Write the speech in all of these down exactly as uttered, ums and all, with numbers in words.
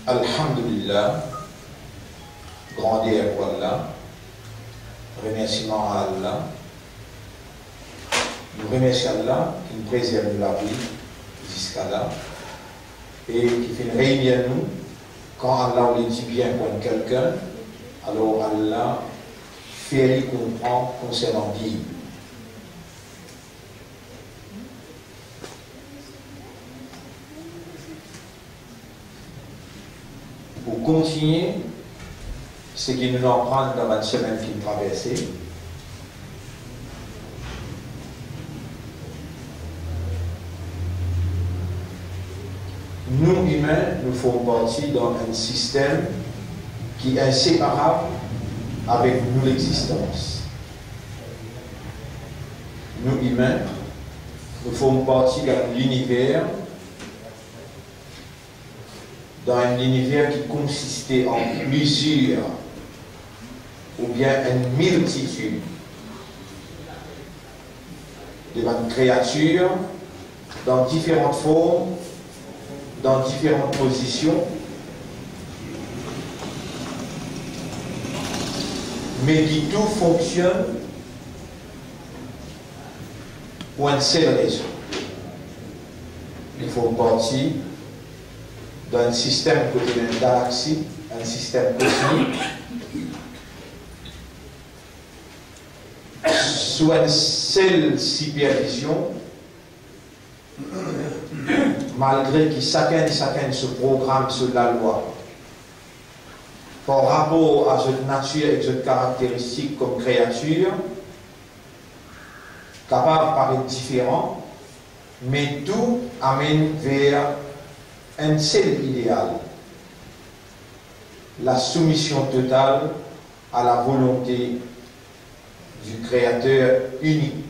Alhamdulillah, grander pou Allah, remersiman a Allah. Nou remersi Allah ki finn prezerv nou lavi ziska la e ki finn reini nou. Kan Allah oule dibien pou enn kelkenn, alor Allah fer li konpran konsernan li. Pou kontigne seki nou aprann dan bann semenn ki traverse, nou imin, nou form parti dan enn sistem ki inseparab avek nou lexistans. Nou imin, nou form parti dan liniver, dan enn liniver ki konsiste an plizier oubien enn miltitid de bann kreatir dan diferan form, dan diferan pozision, me ki tou fonksionn pou enn sel rezon. Li form parti dan enn sistem kot ena enn galaksi, enn sistem kosmik, sou enn sel sipervizion, malgre ki sakenn, sakenn so program, so lalwa, par rapor a zot natir ek zot karakteristik kom kreatir, kapav paret diferan, me tou amenn ver enn sel ideal, la soumision total a la volonte du Créateur unique.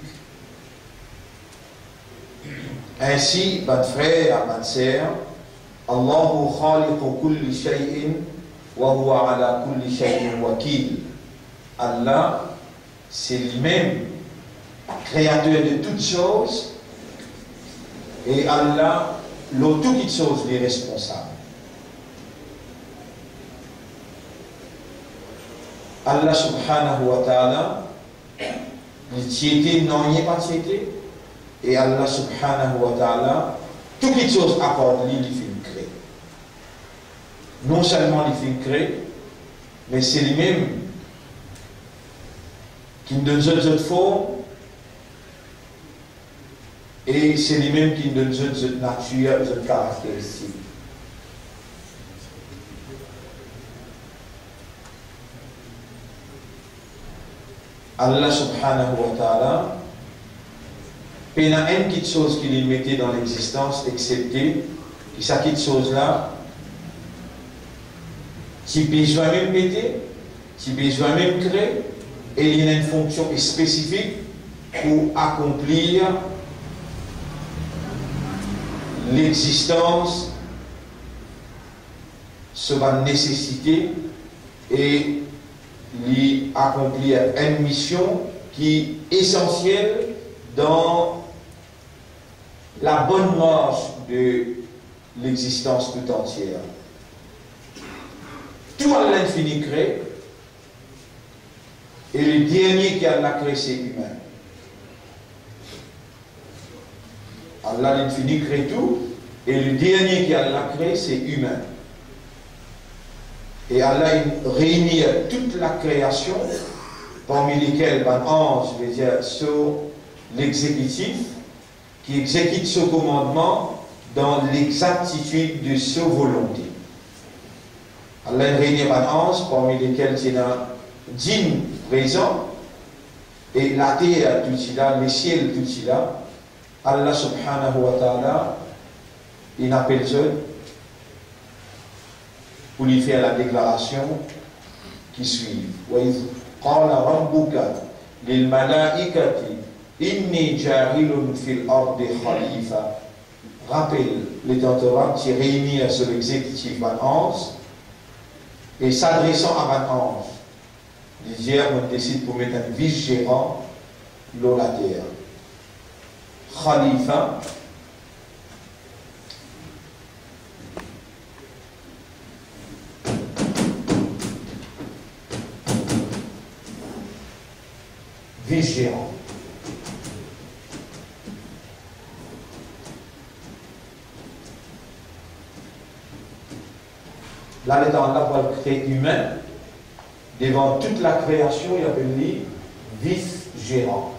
Ainsi, bann frer, bann ser, Allahu khaliqu kulli shay'in wa huwa ala kulli shay'in wakil. Allah, se limem kreater de tou kiksoz, e Allah, lor tou kiksoz, li responsab. Allah subhanahu wa ta'ala, li ti ete, nanye pa ti ete, e Allah subhanahu wa ta'ala, tou kiksoz apar li, li finn kre. Non selman li finn kre, me se limem ki donn zot zot form, e se limem ki donn zot zot natir, zot karakteristik. Allah subhanahu wa ta'ala, pena enn kiksoz ki li mete dan lexistans, exsepte ki sa kiksoz la ti bizin mem mete, ti bizin mem kre, e li ena enn fonksion spesifik pou akonplir lexistans, so bann nesesite, e li akonplir enn mision ki esansiel dan la bonne marche de l'existence tout entière. Tou Allah inn fini kre, e le dernie ki Allah kre, se imin. Allah inn fini kre tou, e le dernie ki Allah kre, se imin. E Allah inn reini tout la kreasion, parmi lekel bann anz, vedir so lexekitif, ki exekit so komandman dan lexaktitid de so volonte. Allah inn reini bann anz, parmi lekel ti ena djinn prezan, e later tousala, lesiel tousala, Allah subhanahu wa ta'ala inn apel zot pou li fer la deklarasion ki swiv: "Wa iz qala rabbuka lil malaikati inni ja'ilun fil ardi khalifa." Rapel, letan Torat ti reini so lexekitif bann anz, e adresan a bann anz, li dir, mo desid pou met enn vis-zeran lor later. Khalifa, Zeran. La, Letan-la pou al kre imin, devan tou lakreasion, li apel li vis-zeran.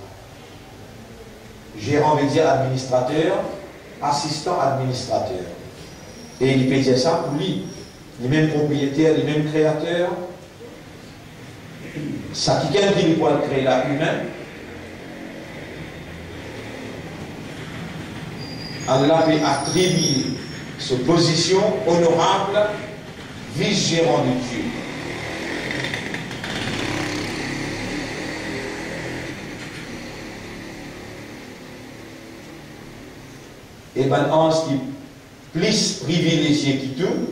Zeran ve dir administrater, asistan administrater. E li pe dir sa pou li, limem propriyeter, limem kreater. Sa kikenn ki li pou al kre la imin, Allah pe atribie so pozision onorab vis-zeran de Dieu. E bann anz ki plis privilezie ki tou,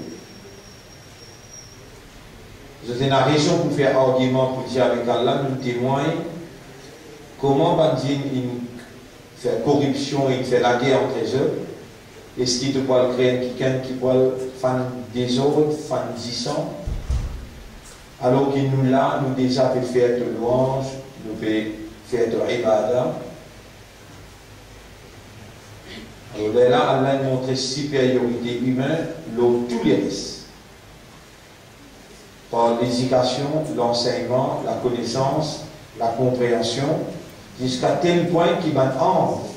zot ena rezon pou fer argiman pou dir avek Allah, nou temwagn kouma bann dimoun inn fer koripsion, inn fer lager antre zot. Eski to pou al kre enn kikenn ki pou al fann dezord, fann disan? Alor ki nou la, nou deza pe fer to lwanz, nou pe fer to ibada. Alor, lerla Allah inn montre siperiorite imin lor tou leres, par ledikasion, lansegnman, lakonesans, lakonpreansion, ziska tel pwin ki bann anz,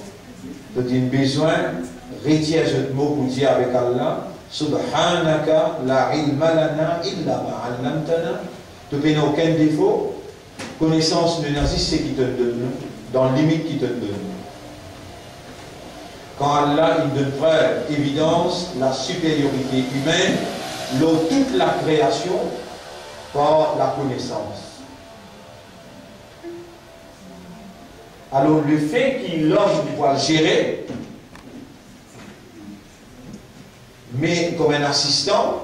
zot inn bizin retir zot mo pou dir avek Allah, "Subhanaka la ilma lana illa ma allamtana." To pena okenn defo, konesans nou ena zis seki to donn nou, dan limit ki to donn nou. Kan Allah inn donn prev, evidans, lasiperiorite imin lor tou lakreasion par lakonesans. Alor, lefe ki lom li pou al zere, me kouma enn asistan,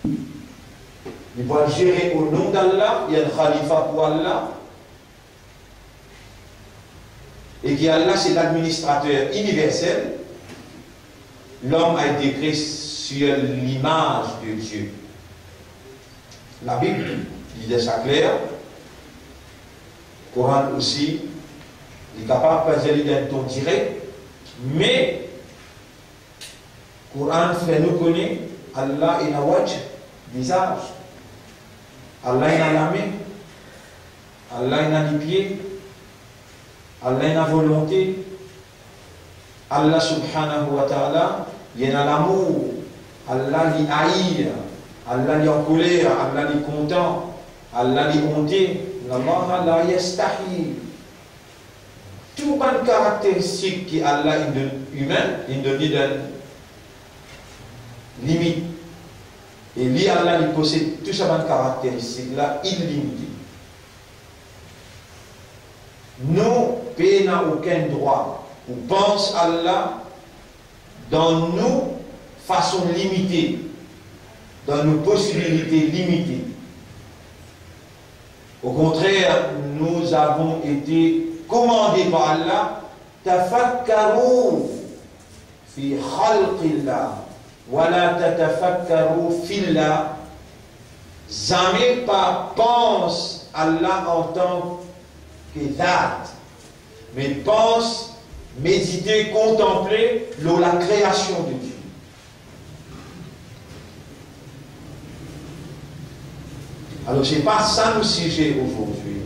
li pou al zere o nom d'Allah, li enn khalifa pou Allah, e ki Allah se ladministrater iniversel, lom a ete kre sur l'image de Dieu. Labib, li dir sa kler, Koran osi, li kapav pa dir li dan ton direk, me Koran fer nou kone Allah ena wajh, vizaz. Allah ena lame. Allah ena lipie. Allah ena volonte. Allah subhanahu wa ta'ala, li ena lamour. Allah li air. Allah li ankoler. Allah li kontan. Allah li onte. Inna Allaha la yastahi. Tou bann karakteristik ki Allah inn donn imin, inn donn li dan limit. E li, Allah, li posed tou sa bann karakteristik la ilimite. Nou pena okenn drwa pou pans Allah dan nou fason limite, dan nou posibilite limite. Au contraire, nous avons été commandés par Allah, tafakkaru fi khalqillah, wa la tatafakkaru fillah. Zame pa pans Allah antan ki zat, me pans, medite, kontanple lor lakreasion de Dieu. Alors, c'est pas ça le sujet aujourd'hui.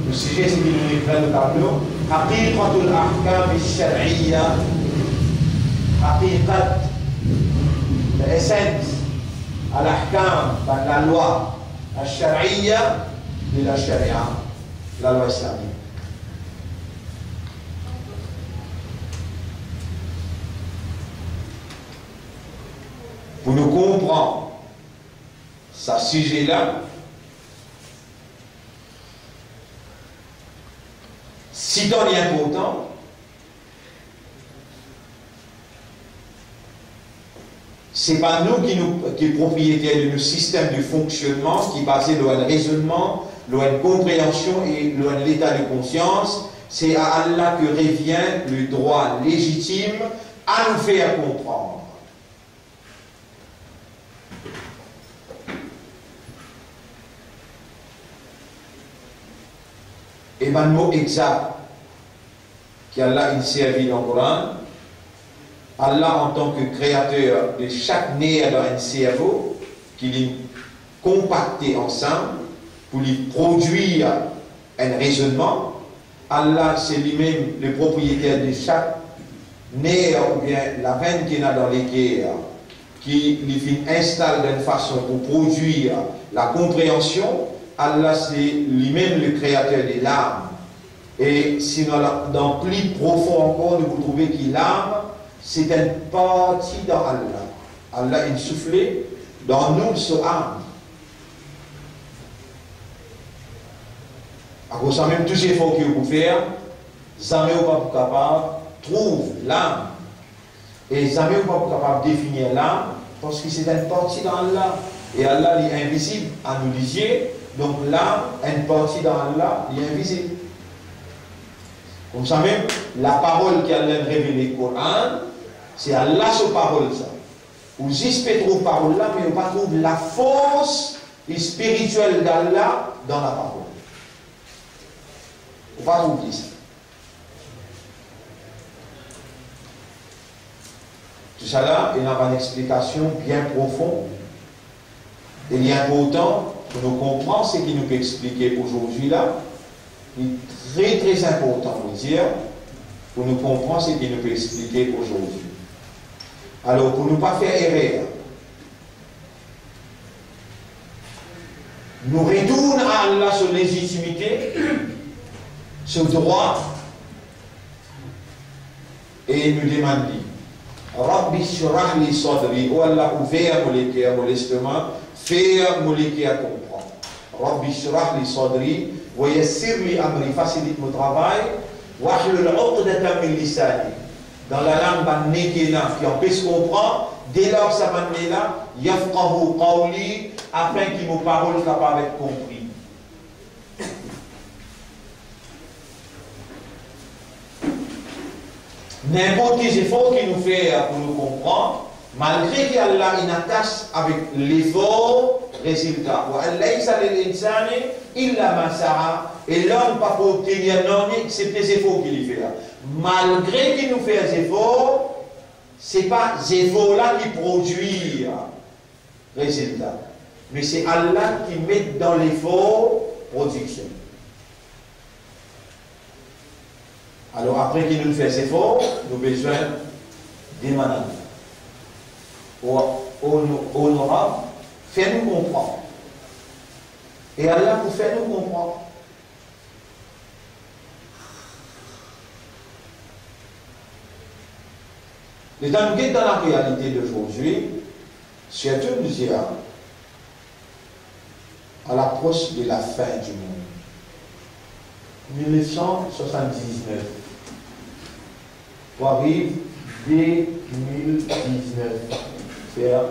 Le sujet, c'est qu'il nous met plein de tableaux. Haqiqatul ahkam al-shar'iyya. Haqiqat, l'essence, al-ahkam, la loi, al-shar'iyya, de la sharia, la loi islamique. Pou nou konpran sa size la, sitan li inportan, se pa nou ki nou, ki propriyeter de nou sistem de fonksionnman ki baze lor enn rezonnman, lor enn konpreansion e lor enn leta de konsians. Se a Allah que revient le droit légitime à nous faire comprendre. E bann mo egzak ki Allah inn servi dan Koran, Allah, antan ki kreater de sak ner dan enn servo, ki li konpakte ansam pou li prodwir enn rezonnman, Allah se limem le propriyeter de sak ner oubien lavenn ki ena dan leker, ki li finn instal dan enn fason pou prodwir lakonpreansion. Allah se limem le kreater de lam. E si nou al dan pli profon ankor, nou pou trouve ki lam se enn parti dan Allah. Allah inn soufle dan nou so am. Akoz sa mem, tou zefor ki ou pou fer, zame ou pa pou kapav trouv lam. E zame ou pa pou kapav definir lam, parski se enn parti dan Allah. E Allah, li invizib a nou lizie, donk lam, enn parti dan Allah, li invizib. Koumsa mem, laparol ki Allah inn revele, Koran, se Allah so parol sa. Ou zis pe trouv parol la, me ou pa trouv lafors spiritiel d'Allah dan laparol. Ou pa trouv li sa. Tousala ena bann explikasion bien profon, e li inportan pou nou konpran seki nou pe explike ozordi la. Li tre, tre inportan, mo dir, pou nou konpran seki nou pe explike ozordi. Alor, pou nou pa fer erer, nou retourn a Allah so lezitimite, so drwa, e nou demann li, Rabbi shrah li sadri, o Allah, ouver mo leker, mo lestoma, fer mo leker konpran. Rabbi shrah li sadri, wa yassir li amri, fasilit mo travay, wahlul uqdatan min lisani, dan lalang bann ne ki ena, ki anpes konpran, delarg sa bann ne la, yafqahu qawli, afin ki mo parol kapav et konpri. Ninport ki zefor ki nou fer pou nou konpran, malgre ki Allah inn atas avek lefor, rezilta. Wa an laysa lil insani illa ma sa'a, e lom pa pou obtenir nanye exsepte zefor ki li fer. Malgre ki nou fer zefor, se pa zefor la ki prodwir rezilta, me se Allah ki met dan lefor prodiksion. Alor, apre ki nou fer zefor, nou bizin demann Allah, o, o, o Onorab, fer nou konpran. E Allah pou fer nou konpran. Letan nou get dan larealite d'aujourd'hui, sirtou nou dir, à l'approche de la fin du monde, mil nef san swasanndiznef pou ariv de mil diznef, fer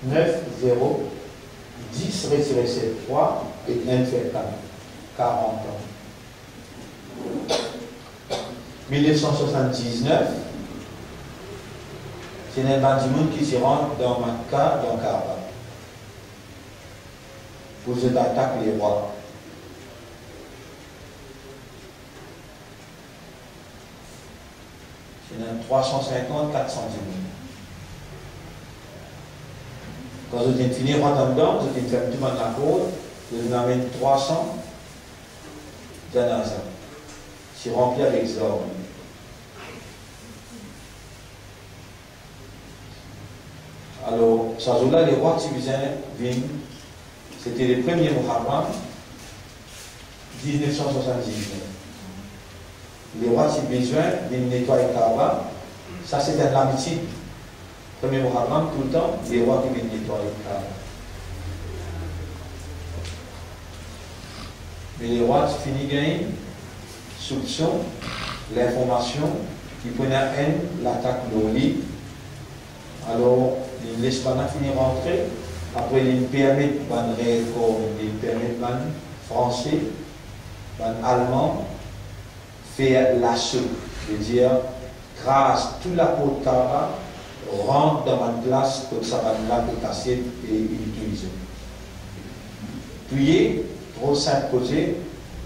nef zero, dis retire set, trwa, e enn fer kat, karant an. Mil nef san swasanndiznef, ti ena bann dimoun ki ti rant dan Makka, dan Kaaba, pou zot atak lerwa. Ti ena trwa san sinkant, kat san dimoun. Kan zot inn fini rant andan, zot inn ferm tou bann laport, zot inn amenn trwa san zanaza, ti ranpli avek zarm. Alor, sa zour la, lerwa ti bizin vinn, sete le premie Muharram, diznef san swasanndiznef. Lerwa ti bizin vinn netway Kaaba, sa se enn labitid. Premie Muharram, toultan, lerwa ki vinn netway Kaaba. Me lerwa ti fini gagn soupson, linformasion ki pou ena enn latak lor li. Alor, li les bann la fini rantre, apre li permet bann red kom, li permet bann Franse, bann Alman, fer laso, vedir kraz tou laport Kaaba, rant dan bann plas kot sa bann la pe kasiet e inn touy zot. Touye, tro sinp koze,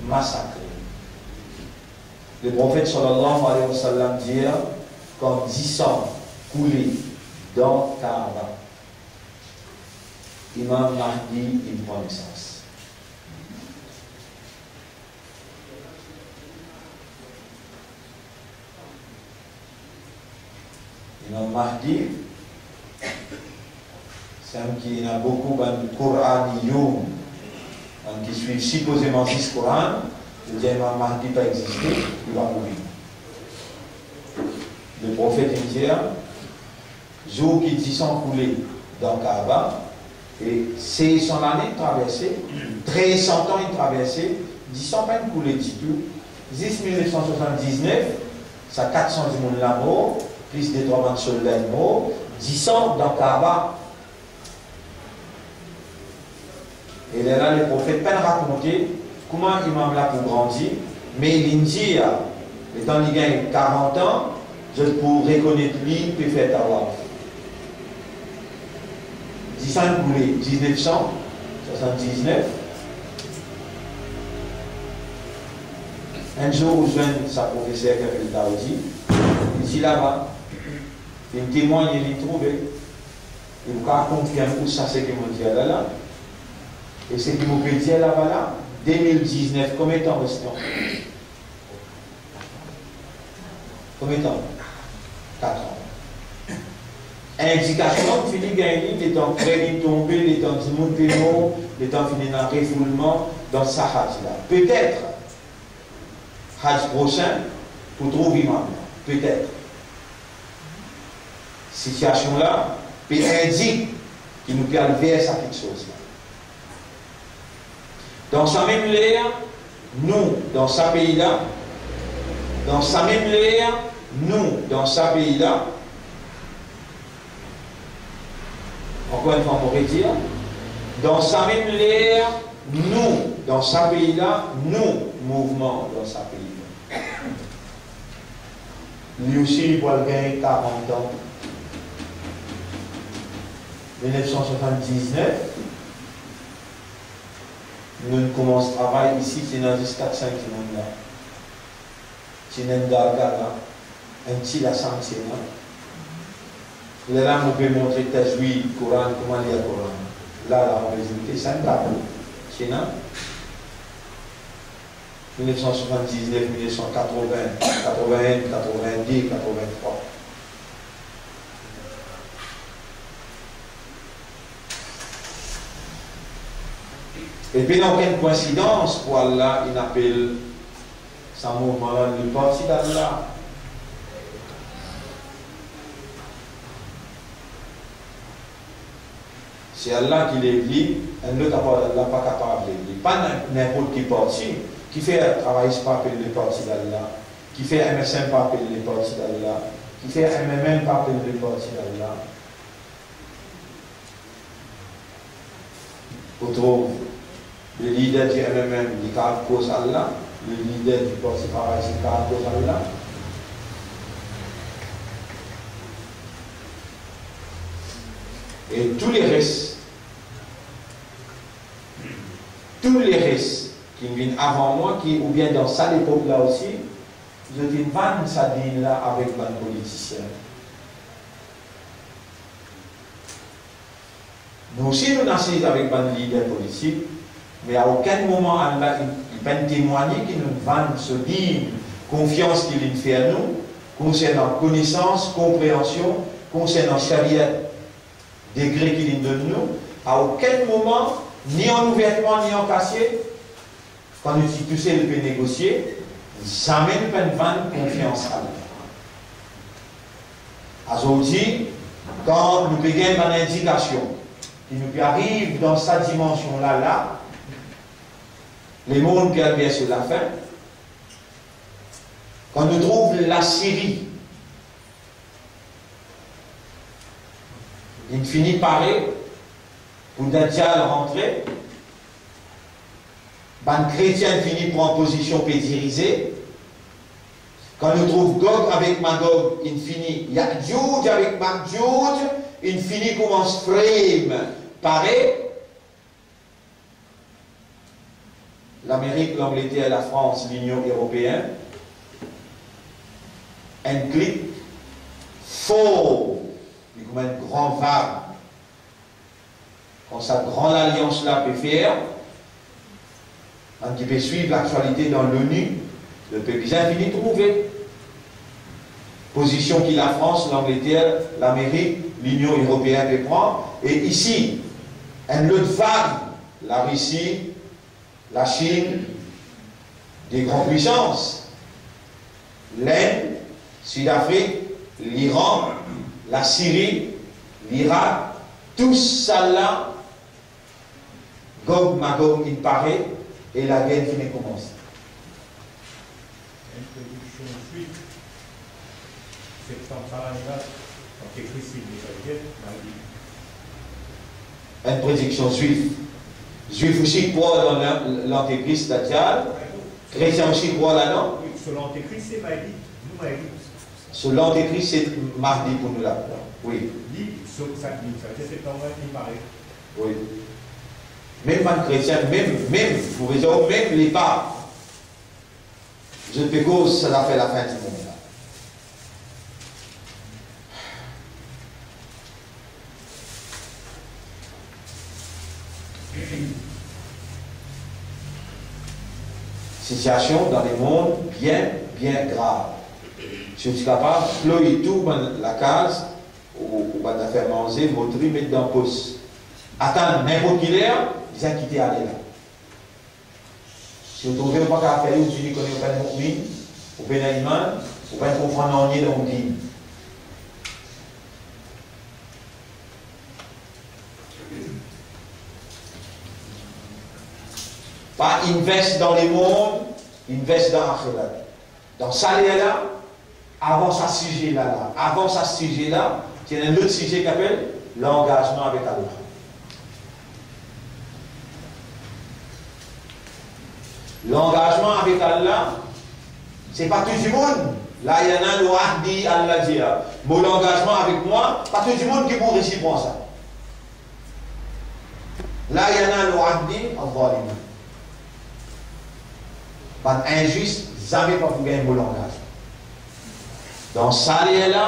masakre. Leprofet sallallahu alayhi wa sallam dir, kan disan koule dan Kaaba, Imam Mahdi inn pran nesans. Imam Mahdi, sa ki ena boukou bann Kouraniyoun, bann ki swiv sipozeman zis Koran, zot dir Imam Mahdi pa existe, li pa pou vini. Leprofet inn dir, zour ki disan koule dan Kaaba, e sez san lane traverse, trez san tan inn traverse, disan pa'nn koule ditou, zis mil nef san swasanndiznef, sa kat san dimoun la mor, plis de trwa bann solda inn mor, disan dan Kaaba. E lerla leprofet pa'nn rakonte kouma imam la pou grandi, me li'nn dir, letan li gagn karant an, zot pou rekonet li pe fer tawaf. Disan koule, diznef san swasanndiznef. Enn zour ou zwenn sa profeser ki apel Daoudi, li ti laba, li temwagne, li trouve. E ou kapav konfirm ou sa seki mo dir la la, e seki mo pe dir laba la, de mil diznef, konbien tan reste? Konbien tan? Kat an. Indikasion fini gagn li, letan krwar inn tonbe, letan dimoun pe mor, letan fini ena refoulman dan sa Hadj la. Petet, Hadj prosin, pou trouv imam la. Petet. Sitiasion la pe indik ki nou pe al ver sa kiksoz la. Dan sa mem ler, nou, dan sa pei la, dan sa mem ler, nou, dan sa pei la, ankor enn fwa, mo redir, dan sa mem ler, nou, dan sa pei la, nou, mouvman dan sa pei la. Li osi, li pou al gagn karant an. Mil nef san swasanndiznef, nou koumans travay isi, ti ena zis kat sink dimoun la. Ti ena enn darga la, enn ti lasam ti ena. Lerla mo pe montre tazwid Koran, kouma lir Koran. La, la, mo pe dir, sa enn tablo. Ti ena. Mil nef san swasanndiznef, mil nef san katrovin, katrovin-enn, katrovin-de, katrovin-trwa. E pena okenn koinsidans pou Allah inn apel sa mouvman la le Parti d'Allah. Se Allah ki lev li, enn lot apar Allah pa kapav lev li. Pa nin-, ninport ki parti. Kifer Travayis pa apel le Parti d'Allah? Kifer M S M pa apel le Parti d'Allah? Kifer M M M pa apel le Parti d'Allah? Ou trouv, le lider di M M M, li kapav koz Allah, le lider di Parti Travayis, li kapav koz Allah. E tou leres, tou leres ki vinn avan mwa, ki, oubien dan sa lepok la osi, zot inn vann sa din la avek bann politisien. Nou osi, nou asiz avek bann lider politik, me a okenn moman Allah, li, li pa'nn temwagne ki nou vann so din, konfians ki li'nn fer nou, konsernan konesans, konpreansion, konsernan Shariat, degre ki li'nn donn nou, a okenn moman, ni an ouvertman, ni an kasie, kan nou ti tousel pe negosie, zame nou pa'nn vann konfians Allah. Azordi, kan nou pe gagn bann indikasion ki nou pe ariv dan sa dimansion la, la, lemond pe al ver so lafin, kan nou trouv Lasiri inn fini pare pou Dajjal rantre, bann kretien fini pran pozision pe dirize. Kan nou trouv Gog avek Magog inn fini, Yajouj avek Majouj inn fini koumans frem, pare, Lamerik, Langleter, Lafrans, Linion Eropeen, Enn klik for, li kouma enn gran vag. Kan sa gran lalians la pe fer, bann ki pe swiv laktialite dan l'ONU, zot pe bizin fini trouve pozision ki Lafrans, Langleter, Lamerik, Linion Eropeen pe pran, e isi, enn lot vag, Larisi, Lasinn, de gran pwisans, Lenn, Sidafrik, Liran, Lasiri, Lirak, tou sala, Gog Magog inn pare e lager finn koumanse. Enn prediksion zwif, septann sa lane la, Antikris inn vini, sa vedir, Bibl. Enn prediksion zwif. Zwif osi krwar dan la-, Lantikris, Dajal. Kretien osi krwar ladan. Wi, so Lantikris, se Bibl. Nou, Bibl. So Lantikris, se Mahdi pou nou la. Wi. Li, so sa, sa vedir, septann sa inn pare. Wi. Mem bann kretien, mem, mem, pou rezon, mem lepap, zot pe koz sa zafer lafin dimond la. Sitiasion dan lemond bien, bien grav. Si ou ti kapav ploy tou bann lakaz, ou, ou bann zafer manze, motri, met dan pos. Atann ninport ki ler, bizin kite ale la. Si ou trouve ou pa kapav fer li, ou dizin kone ou pa enn mo'min, ou pena iman, ou pa konpran nanye dan ou din. Pa invest dan lemond, invest dan axirat. Dan sa ler la, avan sa size la, la, avan sa size la, ti ena enn lot size ki apel langazman avek Allah. Langazman avek Allah, se pa tou dimoun, la yanala ahdi, Allah dir, mo langazman avek mwa, pa tou dimoun ki pou resi pran sa. La yanala ahdi az-zalimin. Bann inzis zame pa pou gagn mo langazman. Dan sa ler la,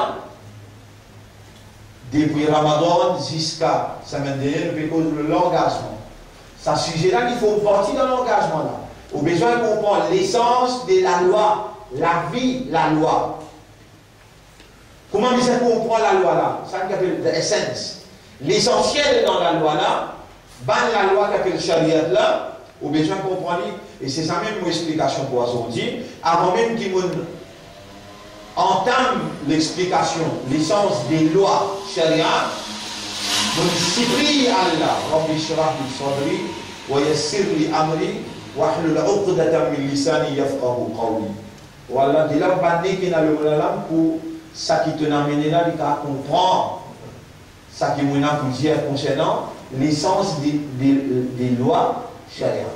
depi Ramadan ziska semenn dernie, nou pe koz langazman. Sa size la, li form parti dan langazman la. Ou bizin konpran lesans de lalwa, lavi lalwa. Kouma bizin konpran lalwa la? Sa ki apel the essence. Lesansiel dan lalwa la, bann lalwa ki apel shariat la, ou bizin konpran li. E se sa mem mo explikasion pou azordi. Avan mem ki mo antam lexplikasion, lesans de lwa shariat, mo sipliy Allah, Rabbi shrah li sadri, wa yassir li amri, wahlul uqdatan min lisani yafqahu qawli. Wallah, de la bann ki ena lemonn la, pou sa ki to'nn amene la, li kapav konpran sa ki mo ena pou dir konsernan lesans de, de, de lwa sharia.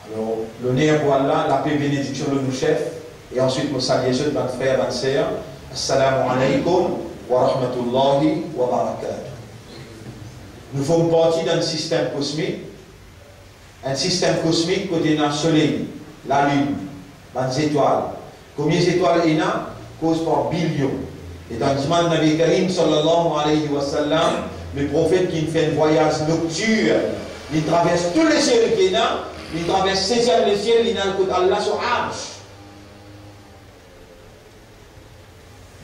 Alor, loner pou Allah, lape, benediksion lor nou sef, e answit mo salye zot, bann frer, bann ser. Assalamu alaykum wa rahmatullahi wa barakatuh. Nou form parti dan enn sistem kosmik, enn sistem kosmik kot ena soley, lalinn, bann zetwal. Konbien zetwal ena? Koz par bilion. Letan dimann Nabi Karim sallallahu alayhi wa sallam, le profet ki fer enn vwayaz noktirn, li travers tou lesiel ki ena, li travers seziem lesiel, li al kot Allah so Arsh.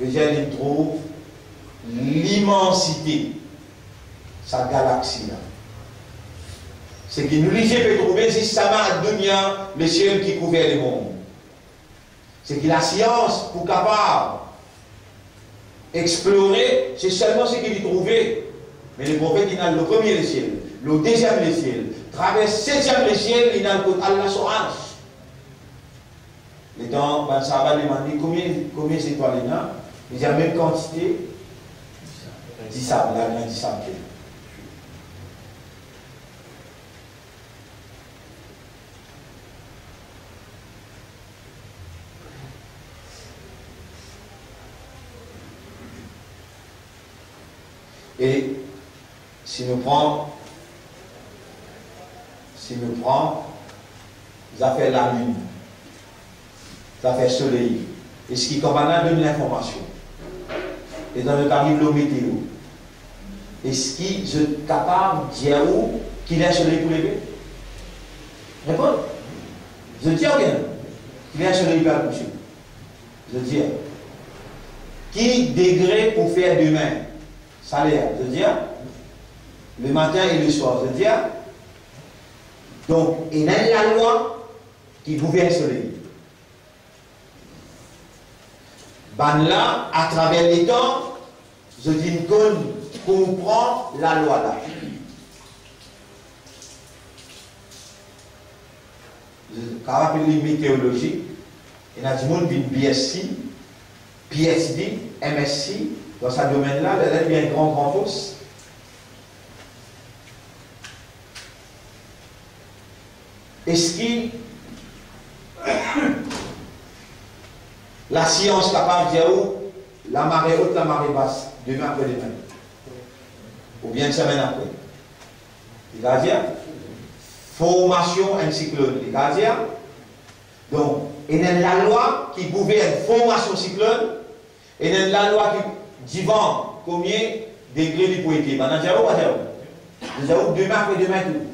Deza li trouv limansite sa galaksi la. Seki nou lizie pe trouve zis sama ad-dunya, lesiel ki kouver lemond. Seki lasians pou kapav explore, se selman seki li trouve. Me le profet inn al lor premie lesiel, lor deziem lesiel, travers seziem lesiel, li al kot Allah so Arsh. Letan bann sahaba demann li konbien, konbien zetwal ena, li dir mem kantite disab, lagrin disab. E si nou pran Si nou pran zafer lalinn, zafer soley, eski kan bann la donn linformasion, letan nou ariv lor meteo, eski zot kapav dir ou kiler soley pou leve? Reponn. Zot dir oubien kiler soley pou al kouse? Zot dir. Ki degre pou fer demin? Saler, zot dir. Le matin et le soir, zot dir. Donk, ena enn lalwa ki gouvern soley. Bann la, atraver letan, zot inn konn konpran lalwa la. Zot kapav apel li meteorolozi. Ena dimoun vinn B S c, P H D, M S c dan sa domenn la, lerla li bien gran, gran pos. Eski lasians kapav dir ou lamare ot, lamare bas, demin, apre demin, oubien enn semenn apre? Li kapav dir. Formasion enn siklonn, li kapav dir. Donk, ena enn lalwa ki gouvern formasion siklonn, ena enn lalwa ki divan komie degre li pou ete. Bann la dir ou, pa dir ou? Dir ou demin, apre demin tou.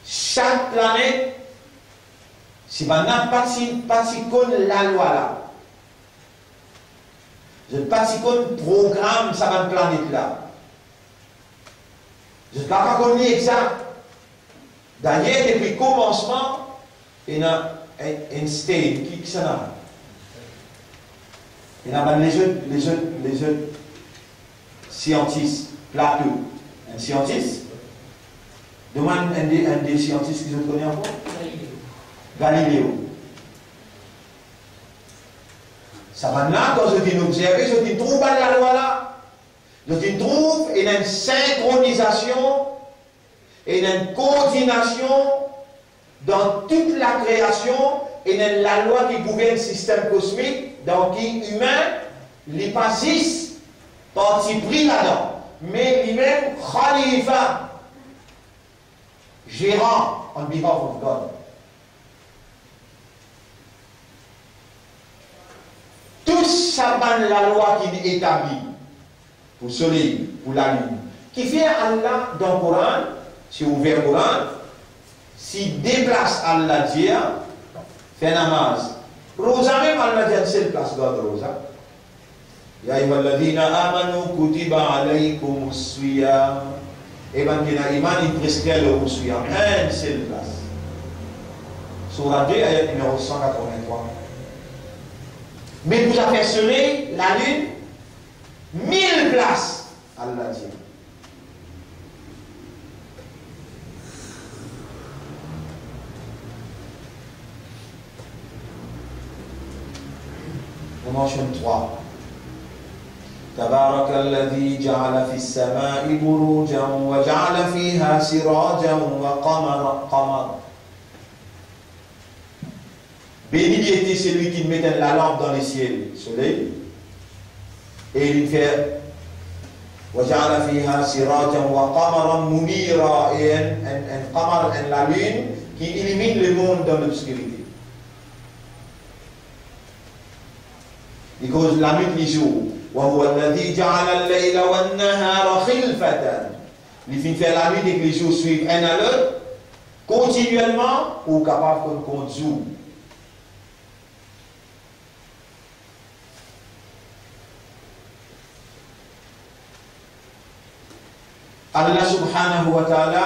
Sak planet, si bann la pa ti, pa ti konn lalwa la, zot pa ti konn program sa bann planet la, zot pa, pa konn li exak. Dayer, depi komansman, ena Ein-, Einstein, ki, kisannla? Ena bann lezot, lezot, lezot siantis, Plato, enn siantis. Demann enn de, enn de siantis ki zot kone ankor. Galileo. Sa bann la, kan zot inn obzerve, zot inn trouv bann lalwa la. Zot inn trouv ena enn sinkronizasion, ena enn koordinasion dan tou lakreasion, ena enn lalwa ki gouvern sistem kosmik, dan ki imin, li pa zis parti pri ladan, me limem khalifa, zeran on behalf of God. Tou sa bann lalwa ki etabli pou soley, pou lalinn, kifer Allah dan Koran, si ou ouver Koran, si de plas Allah dir, fer namaz. Roza mem Allah dir enn sel plas, gard roza. Ya ayyuhalladhina amanu kutiba alaykumus siyam. E bann ki ena iman, li preskrir lor ou siyam. Enn sel plas. Soura de, ayat nimero san katrevintrwa. Me pou zafer soley, lalinn, mil plas, Allah dir. Nou mansionn trwa. Tabarakalladhi ja'ala fis samai burujan wa ja'ala fiha sirajan wa qamara, qamar. Beni li ete selwi ki met enn lalanp dan lesiel, soley, e li fer, wa ja'ala fiha sirajan wa qamaran munira, e enn, enn, enn qamar, enn lalinn ki iliminn lemond dan lobskirite. Li koz lanwit lizour. Wa huwa alladhi ja'ala al-layla wan-nahara khilfatan. Li finn fer lanwit ek lizour swiv enn a lot, kontinielman, pou ou kapav konn kont zour. Allah subhanahu wa ta'ala,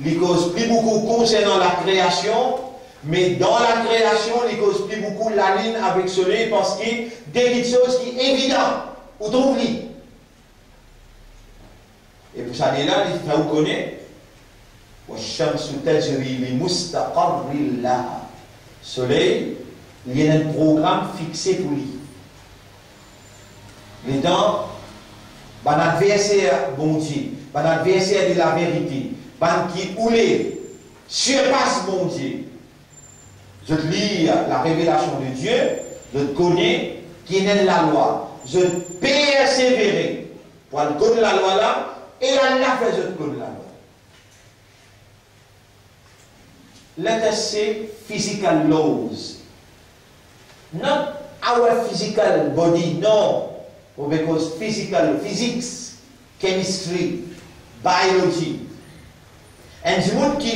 li koz pli boukou konsernan lakreasion, me dan lakreasion, li koz pli boukou lalinn avek soley, parski de kiksoz ki evidan, ou trouv li. E pou sa de la, li fer ou kone, "Wash-shamsu tajri li mustaqarrin laha." Soley, li ena enn program fixe pou li. Letan bann adverser Bondie, bann adverser de laverite, bann ki oule sirpas Bondie, zot lir larevelasion de Die, zot kone ki ena enn lalwa, zot persevere pou al konn lalwa la, E Allah fer zot konn lalwa. Let us say physical laws. Not our physical body, no. Because physical, physics, chemistry, biology. Enn dimoun ki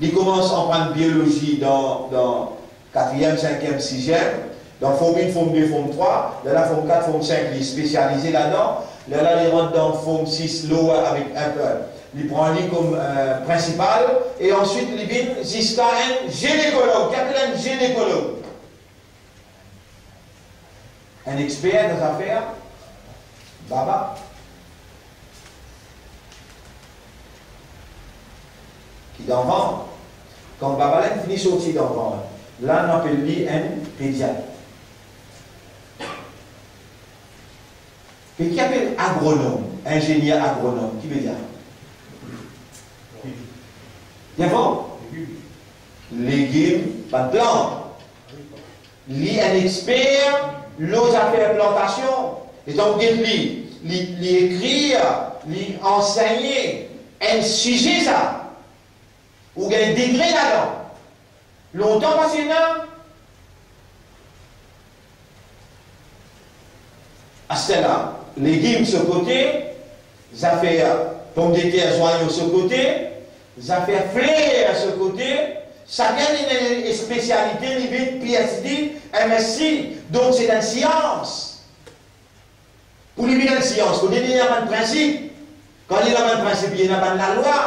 li koumans aprann biolozi dan, dan katriem, sinkiem, siziem, dan form enn, form de, form trwa, lerla form kat, form sink, li spesialize ladan, lerla li rant dan form sis, lower avek upper. Li pran li kom, eh, prinsipal, e answit li vinn ziska enn zinekolog. Ki apel enn zinekolog? Enn exper dan zafer baba. Ki dan vant. Kan baba la inn fini sorti dan vant, la nou apel li enn pediat. Me ki apel agronom, inzenier agronom, ki vedir? Bien bon? Legim, bann plant. Li enn exper lor zafer plantasion. Letan ou get li, li, li ekrir, li ansegne enn size sa. Ou gagn degre ladan. Lontan pa ti ena. Aster la, legim so kote, zafer pomdeter, zwayon so kote, zafer fler so kote, sakenn ena enn spesialite, li vinn PhD, MSc, donk se enn sians. Pou li vinn enn sians, kote li ena bann prinsip. Kan li ena bann prinsip, li ena bann lalwa.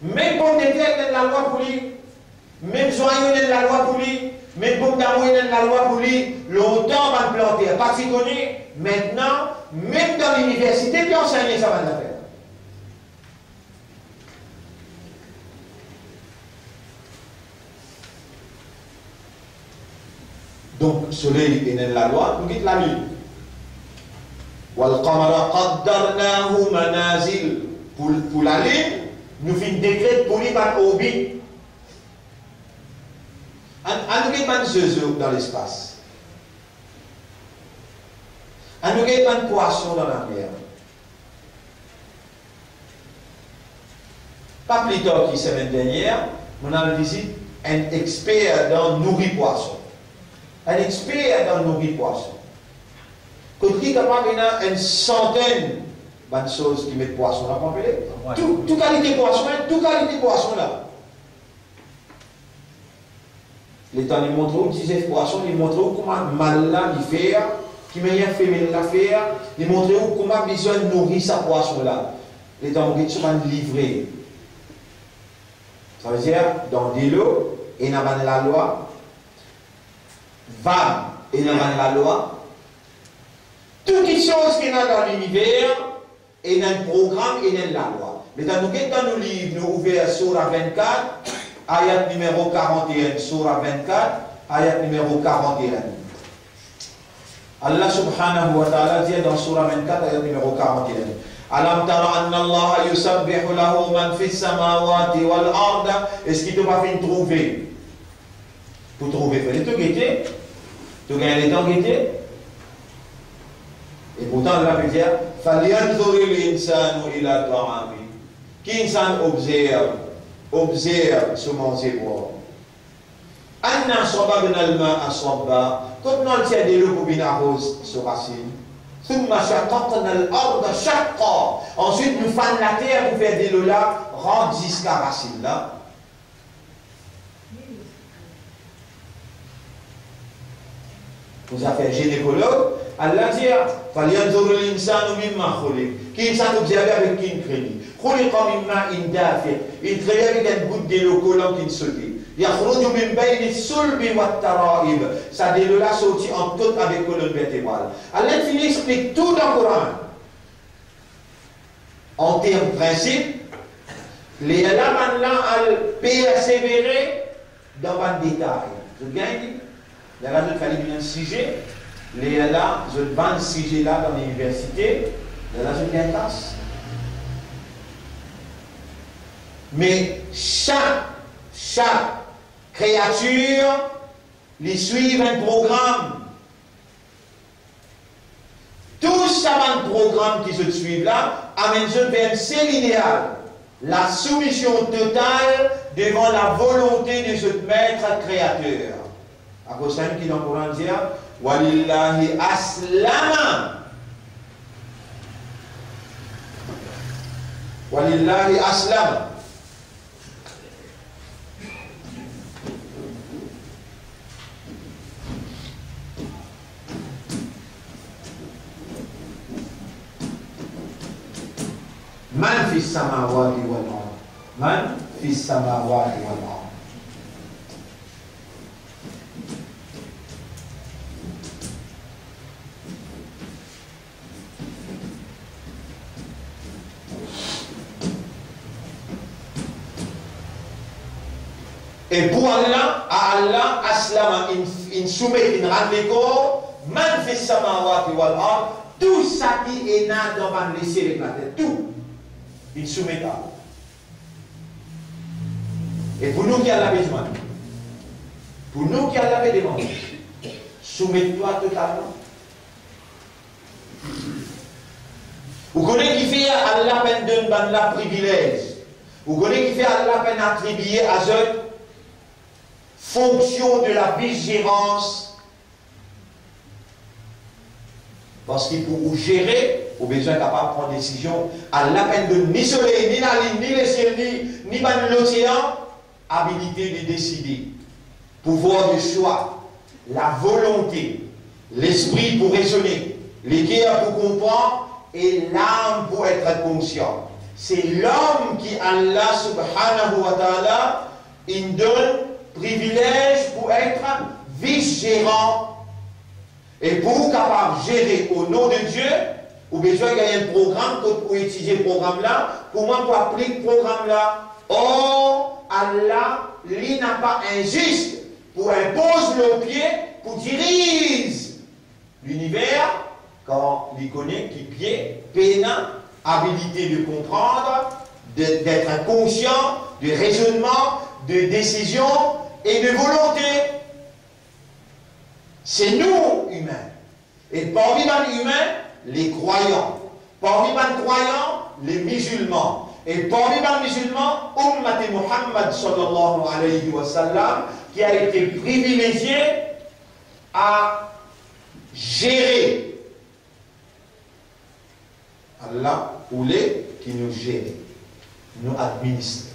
Mem pomdeter ena enn lalwa pou li. Mem zwayon ena enn lalwa pou li. Mem pomdamo ena enn lalwa pou li. Lontan bann planter pa ti kone. Aster, mem dan liniversite, pe ansegne sa bann zafer. Donk, soley ena enn lalwa, nou get lalinn. Wal qamara qaddarnahu manazil. Pou, pou lalinn, nou finn dekret pou li bann orbit. Ann, ann nou get bann zozo dan lespas. Ann nou get bann pwason dan lamer. Pa pli tar ki semenn dernier, mo al vizit enn exper dan nouri pwason. Enn exper dan nouri pwason. Kot li kapav ena enn santenn bann soz ki met pwason la, konpran? Tou, tou kalite pwason, tou kalite pwason la. Letan li montre ou dizef pwason, li montre ou kouma mal la li fer, ki manier femel la fer, li montre ou kouma bizin nouri sa pwason la. Letan ou get so bann livre. Savedir, dan delo, ena bann lalwa, vag, ena bann lalwa, tou kiksoz ki ena dan liniver, ena enn program, ena enn lalwa. Letan nou get dan nou liv, nou ouver Soura vennkat, ayat nimero karant-e-enn, Soura vennkat, ayat nimero karant-e-enn. Allah subhanahu wa ta'ala dir dan Soura vennkat, ayat nimero karant-e-enn, "Alam tara anna Allaha yusabbihu lahu man fis samawati wal ard." Eski to pa finn trouve? Pou trouve, fode to gete, to gagn letan gete. E pourtan, la pe dir, "Falyanzuril insanu ila ta'ami." Ki insan obzerv, obzerv so manze bwar. "Anna sababnal ma'a sabba." Kot nou al tir delo pou vinn aroz so rasinn. "Thumma shaqaqnal arda shaqqa." Answit, nou fann later pou fer delo la rant ziska rasinn la. Pou zafer zinekolog, Allah dir, "Falyanzuril insanu mimma khuliq." Ki insan obzerve avek ki inn kre li. "Khuliqa min ma'in dafiq." Inn kre li avek enn gout delo kolan ki inn sote. "Yakhruju min bayni sulbi wat tara'ib." Sa delo la sorti ant kot avek kolonn vertebral. Allah finn explik tou dan Koran. An term prinsip, lerla bann la al persevere dan bann detay. Zot gagn li? Lerla zot fer li vinn enn size, lerla zot vann size la dan liniversite, lerla zot gagn pas. Me sak, sak kreatir, li swiv enn program. Tou sa bann program ki zot swiv la, amenn zot ver enn sel ideal, la soumision total devan lavolonte de zot Met Kreater. Akoz samem ki dan Koran dir, "Walillahi aslama." Walillahi aslama. Man fis samawati wal ard. Man fis samawati wal ard. E pou Allah, a Allah, aslama, inn, inn soumet, inn rann lekor, man fis samawati wal ard, tou sa ki ena dan bann lesiel ek later, tou, inn soumet a. E pou nou ki Allah pe dimann? Pou nou ki Allah pe dimann? Soumet twa totalman. Ou kone kifer Allah pa'nn donn bannla privilez? Ou kone kifer Allah pa'nn atribie a zot fonksion de la viserans? Parski pou ou zere, ou bizin kapav pran desizion. Allah pa'nn donn ni soley, ni lalinn, ni lesiel, ni, ni bann losean abilite de deside, pouvwar de swa, lavolonte, lespri pou rezone, leker pou konpran e lam pou et konsian. Se lom ki Allah subhanahu wa ta'ala inn donn privilez pou et vis-zeran. E pou ou kapav zere o non de Die, ou bizin gagn enn program kot ou etizie program la, kouma pou aplik program la. Or, Allah, li napa inzis pou inpoz lor pie pou diriz liniver, kan li kone ki pie pena abilite de konpran, de, d'et konsian, de rezonnman, de desizion e de volonte. Se nou, imin. E parmi bann imin, le krwayan. Parmi bann krwayan, le mizilman. E parmi bann mizilman, ummat Muhammad sallallahu alayhi wa sallam, ki a ete privilezie a zere. Allah oule ki nou zere, nou administre.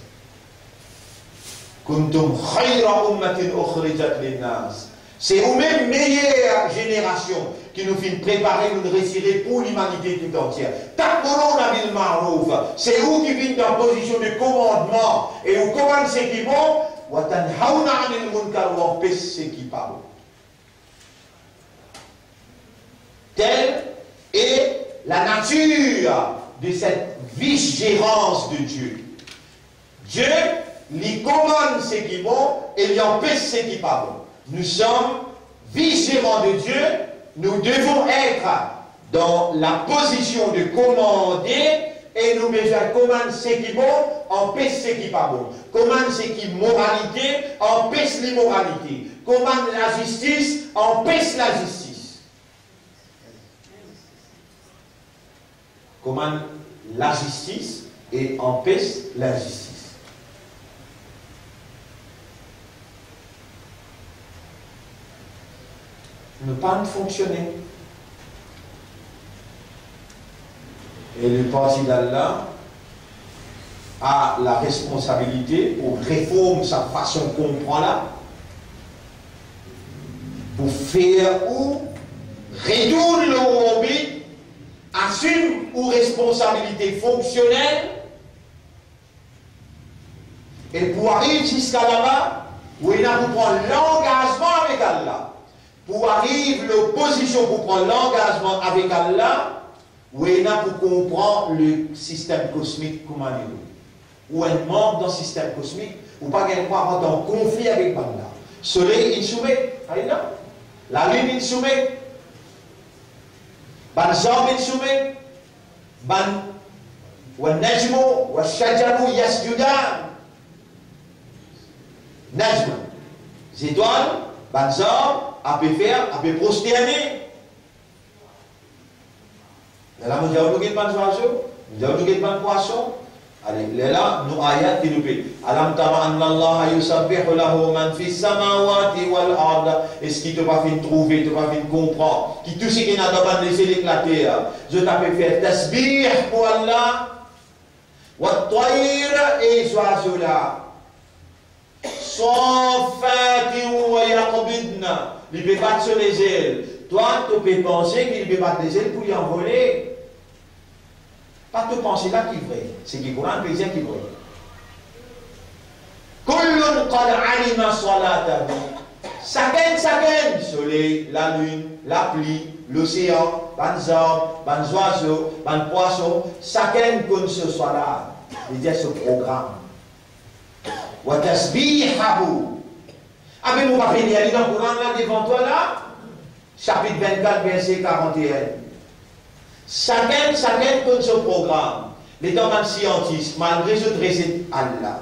Kuntum khayra ummatin ukhrijat linnas. Se oumem meyer zenerasion ki nou finn prepare, nou retire pou limanite toutantie. Ta'muruna bil ma'ruf, se ou ki vinn dan pozision de komandman e ou komann seki bon, wa tanhauna anil munkar, ou anpes seki pa bon. Telle est la nature de cette vice-gérance de Dieu. Dieu, li komann seki bon e li anpes seki pa bon. Nous sommes vice-gérants de Dieu, nous devons être dans la position de commander e nou bizin komann seki bon, anpes seki pa bon. Komann seki moralite, anpes limoralite. Komann lazistis, anpes lazistis. Komann lazistis e anpes lazistis. Nou pa finn fonksione. E leparti d'Allah a la responsabilite pou reform sa fason konpran la, pou fer ou retourn lor ou orbit, asim ou responsabilite fonksionel, e pou ariv ziska laba, ou ena pou pran langazman avek Allah. Pou ariv lor pozision pou pran langazman avek Allah, ou ena pou konpran le sistem kosmik kouma li ye. Ou enn manb dan sistem kosmik, ou pa gagn drwa rant an konfli avek bannla. Soley inn soumet, ayo la. Lalinn inn soumet. Bann zarb inn soumet. Bann, wan najmu, wa shajaru yasjudan. Najmu, zetwal, bann zarb, ape fer, ape prosterne. Lerla mo dir ou, nou get bann zwazo, mo dir ou, nou get bann pwason. Ale, lerla, nou ayat ki nou pe, "Alam tara anna Allaha yusabbihu lahu man fis samawati wal ard." Eski to pa finn trouve, to pa finn konpran ki tou seki ena dan bann lezel ek later, zot ape fer tasbih pou Allah? Wat tayr, e zwazo la, saffati wa yaqbidna, li pe bat so lezel. Twa, to pe panse ki li pe bat lezel pou li anvole. Pa to panse la ki vre, seki Koran pe dir ki vre. Kullun qad alima salatahu. Sakenn, sakenn, soley, lalinn, lapli, losean, bann zarb, bann zwazo, bann pwason, sakenn konn so salat, vedir so program. Wa tasbihahu. Abe mo pa pe lir li dan Koran la devan twa la? Sapit vennkat, verse karant-e-enn. Sakenn, sakenn konn so program. Letan bann siantis, malgre zot rezet Allah,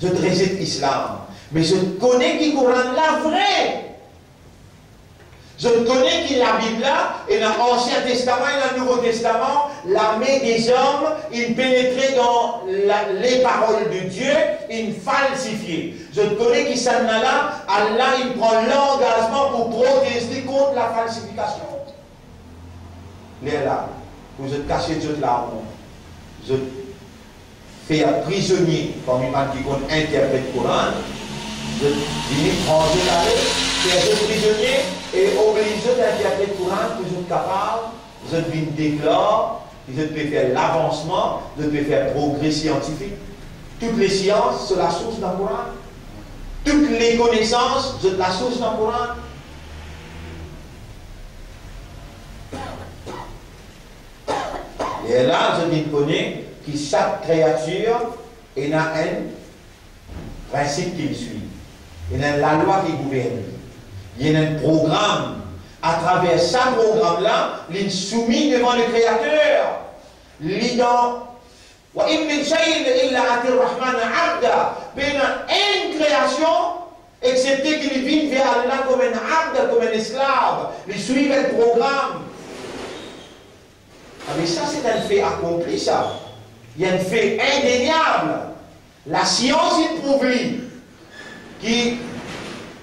zot rezet Islam, me zot kone ki Koran la vre. Zot kone ki Labib la, ena Ansien Testaman, ena Nouvo Testaman, lame dezom inn penetre dan la, les paroles de Dieu, inn falsifie. Zot kone ki sannla la, Allah inn pran langazman pou protez li kont lafalsifikasion. Lerla, pou zot kasiet zot laont, zot fer prizonie parmi bann ki konn interpret Koran, zot vini pran zot ale, fer zot prizonie e obliz zot interpret Koran pou zot kapav, zot vinn deklar ki zot pe fer lavansman, zot pe fer progre siantifik. Tout lesians, so lasours dan Koran. Tout lekonesans, zot lasours dan Koran. Lerla, zot inn kone ki sak kreatir ena enn prinsip ki li swiv, ena enn lalwa ki gouvern li, li ena enn program. Atraver sa program la, li soumi devan le Kreater. Li dan, "Wa in min shay'in illa ati Rahmana abda." Pena enn kreasion, exepte ki li vinn ver Allah kouma enn abd, kouma enn esklav, li swiv enn program. Abe sa, se enn fe akonpli sa. Li enn fe indeniab. Lasians inn prouv li ki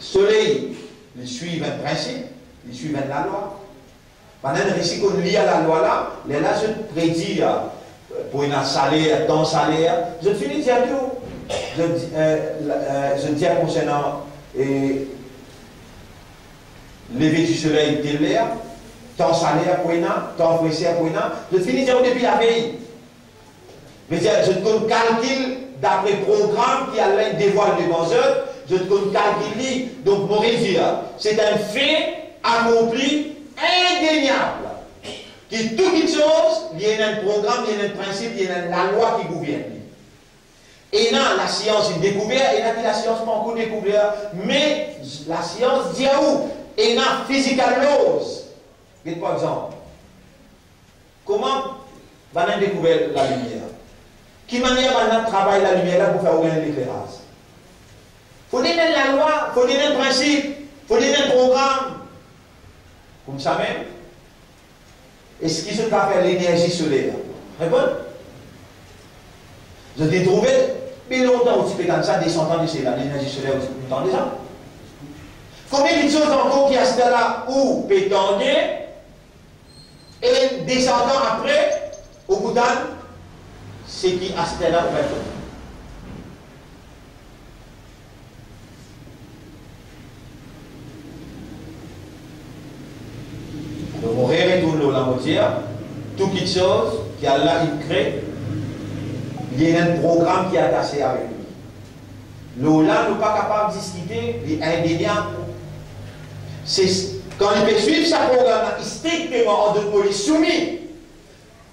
soley, li swiv enn prinsip, li swiv enn lalwa. Bann-la resi konn lir lalwa la, lerla zot predir, pou ena saler, tan saler, zot fini dir tou. Zot di, eh, la, eh, zot dir konsernan, eh, leve di soley tel ler, tan saler pou ena, tan freser pou ena, zot fini dir ou depi lavey. Vedir, zot konn kalkil dapre program ki Allah inn devwal devan zot, zot konn kalkil li. Donk, mo redir, se enn fe akonpli, indeniab, ki tou kiksoz, li ena enn program, li ena enn prinsip, li ena enn lalwa ki gouvern li. Ena lasians inn dekouver, ena ki lasians pankor dekouver, me lasians dir ou, ena physical laws. Get par exanp, kouma bann-la dekouver lalimier? Ki manier bann-la travay lalimier la pou fer ou gagn lekleraz? Fode ena enn lalwa, fode ena enn prinsip, fode ena enn program. Koumsamem, eski zot kapav fer lenerzi soler la? Reponn. Zot inn trouve, depi lontan ou ti pe tann sa, de san an de sela, lenerzi soler, ou ti pe tann sa. Konbien kiksoz ankor ki aster la ou pe tande, e de san an apre, ou pou tann seki aster la ou pe tann. Donk, mo retourn lor la, mo dir, tou kiksoz ki Allah inn kre, li ena enn program ki atase avek li. Lor la, nou pa kapav diskite, li indeniab. Se, kan li pe swiv sa program la strikteman, an dot mo, li soumi